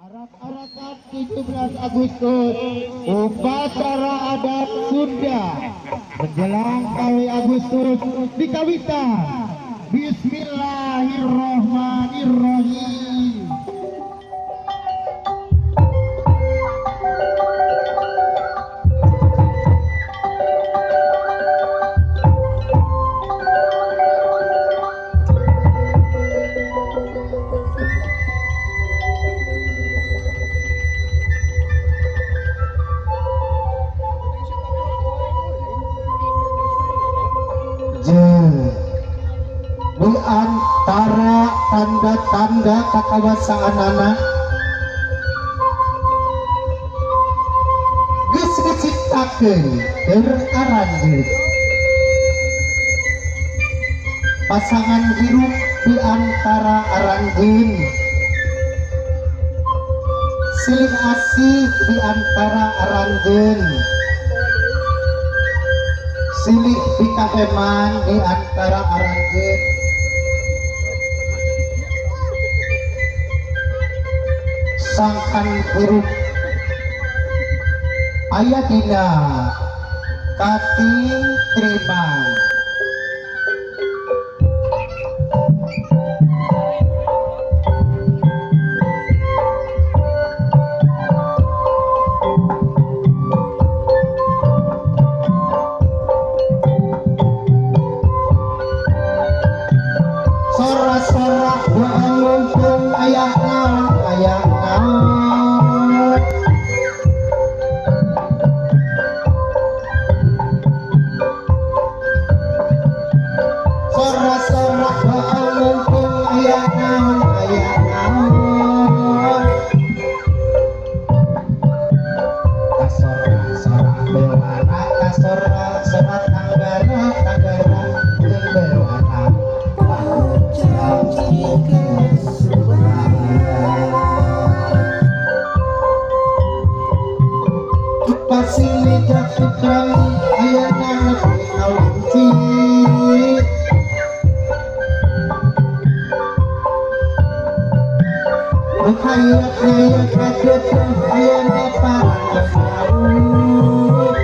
Arak-arakan 17 Agustus upacara adat Sunda menjelang kali Agustus di Kawitan. Bismillahirrohmanirrohim. Di antara tanda-tanda kakawasaan anak geus diciptakeun keur aranjeun pasangan hirup di antara aranjeun, silih asih di antara aranjeun, silih pikaheman di antara aranjeun. Sangkan hirup aya dina kating trima. Sora-sora ngumpul aya naon aya naon, sora-sora ngumpul aya naon aya naon, kasora-sora bewara kasora-sora tanggara tanggara jeung bewara. Pasili jakutrami ayana nepi kawanci Hayat hayat kacucu ayana parang laut.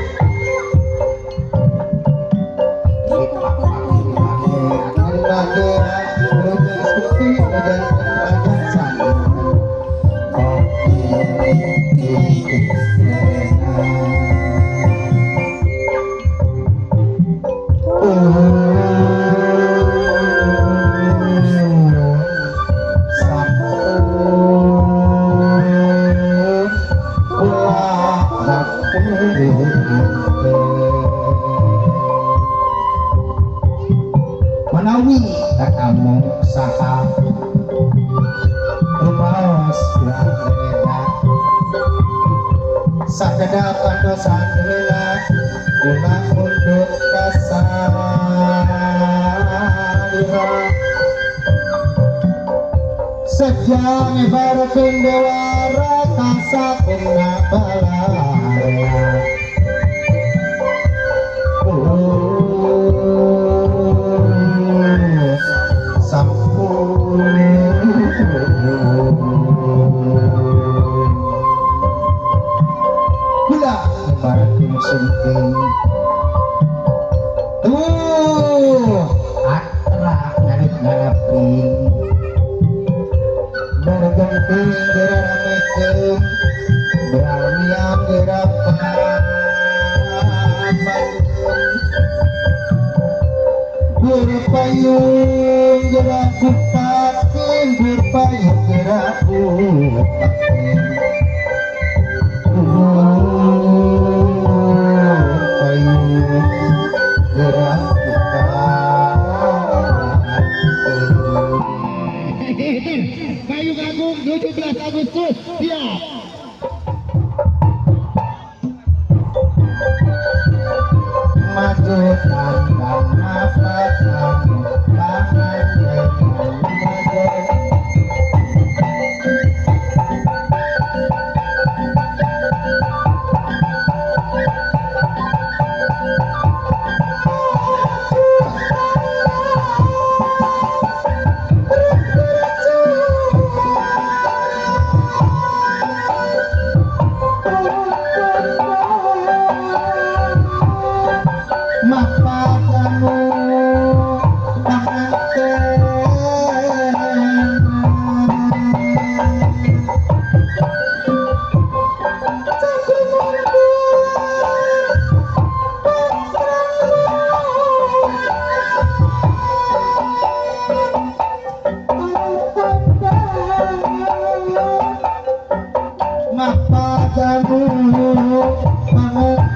Manawi katamu saha rumaos reda sakedap pandosan heula ulah unduk kasalira sejang ibaratkeun dewara kasakumna balarea. Gula ibaratkeun sungkeun tuh atra ngalih ngalaping bergenting geramekeun beralmiang gerapan berpayung gerak bupakeun berpayung gerak bupakeun berpayung gerak bupakeun. Payung Agung 17 Agustus siap. Maju Mapadamu mangan.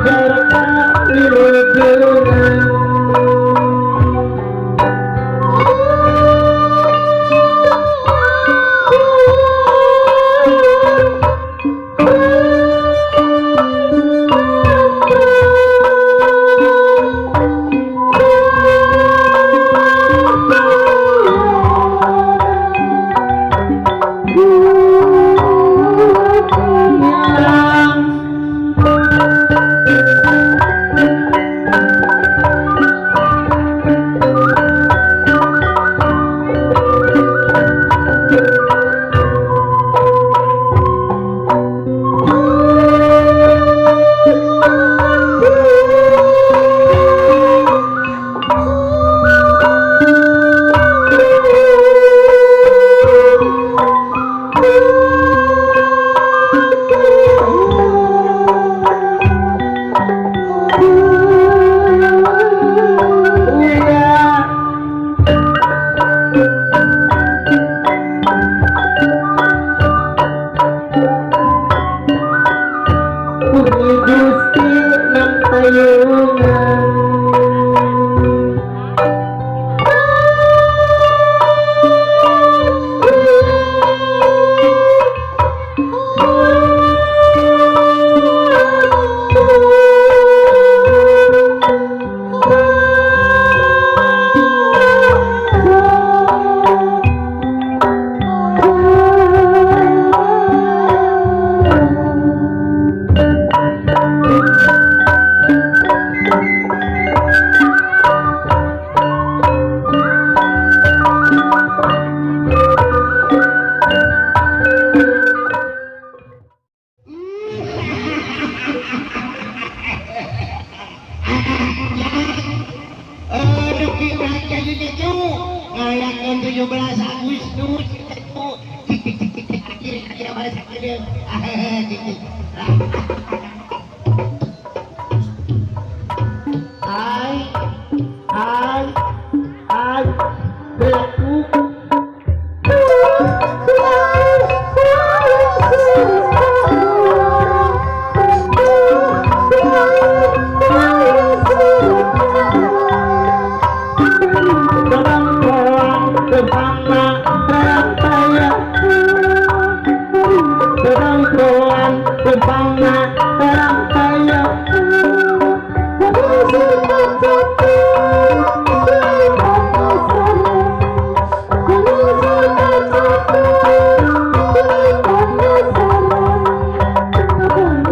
Fajar kawilujengan. Ngayakeun 17 Agustus ai ai ai berlaku.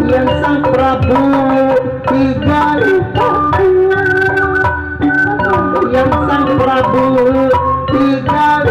Yang Sang Prabu tiga yang Sang Prabu tiga.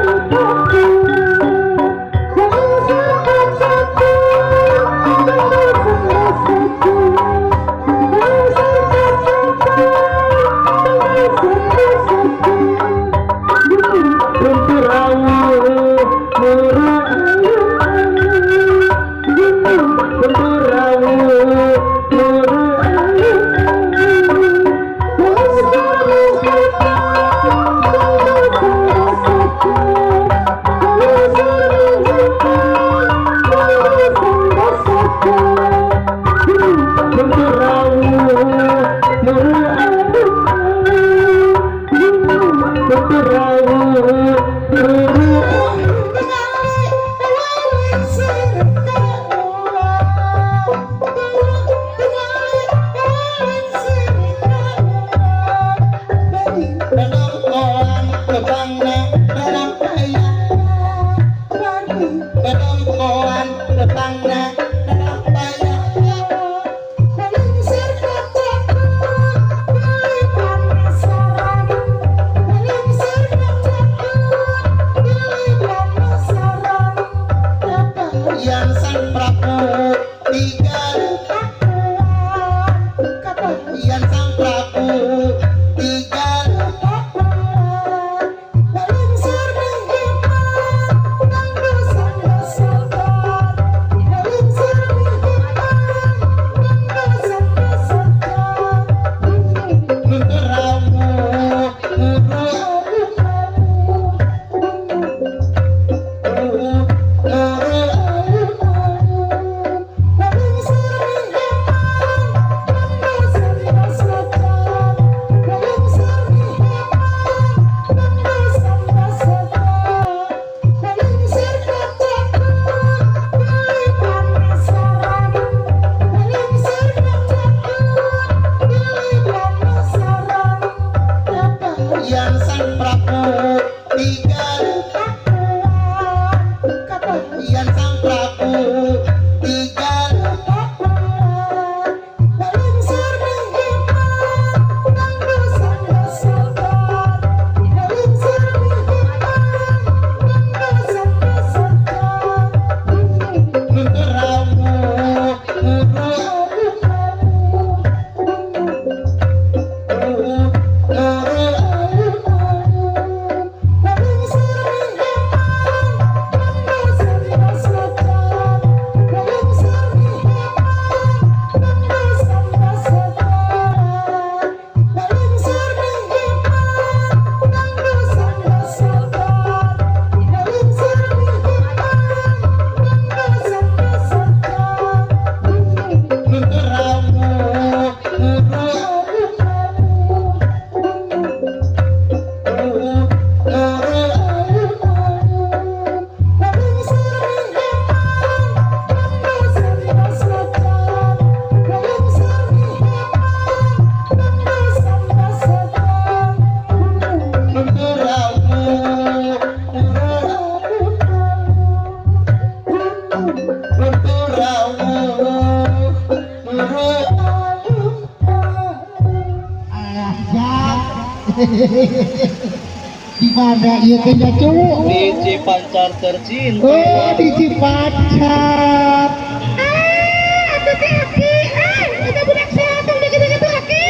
Di mana ieu teh nya cu? Di Cipancar tercinta. Oh, di Cipancar. Ah, atuh teh aki. Ah, eta budak saha tong deket-deket tuh aki.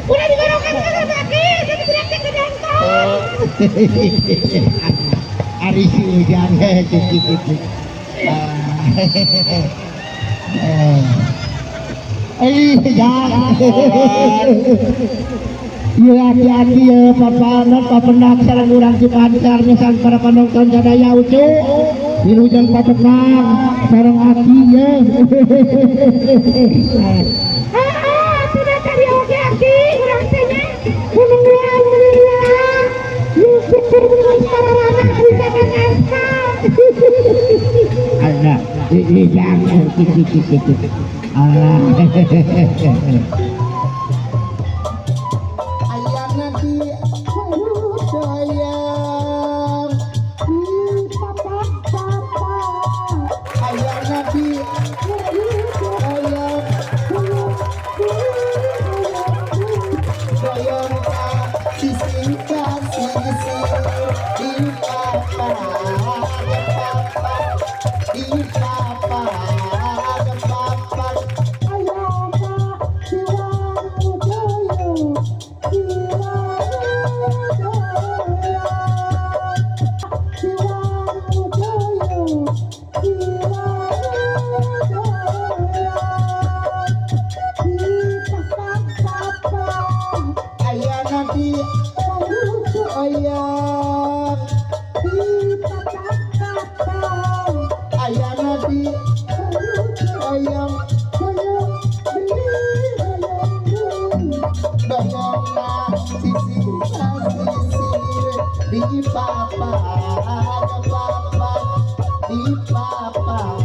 Ulah digorokan ka tuh aki, eta budak teh kedangkon. Ari si Ujang gitu gitu. Eh, jangan. Iya hati-hati ya papanan papenak sareng urang Cipancar sareng para penonton sadaya ucu. Wilujeng papenak sareng aki ye. Ah, atuh da tadi oge aki urang teh nya. Menungguan menungguan. Syukur geus pararana bisa aspal. Ada, jangan gitu gitu. Allah. Ayana di Dayang di papak-papak. Ayana di Dayang Dayang sisi sisi di papak di papak papak. Ayana di Warudaya, di Warudaya, di Warudaya, di Warudaya, di papak-papak. Ayana di Warudaya Di papak-papak. Ayana di Warudaya Dayang sisi sisi di papak papak di papak.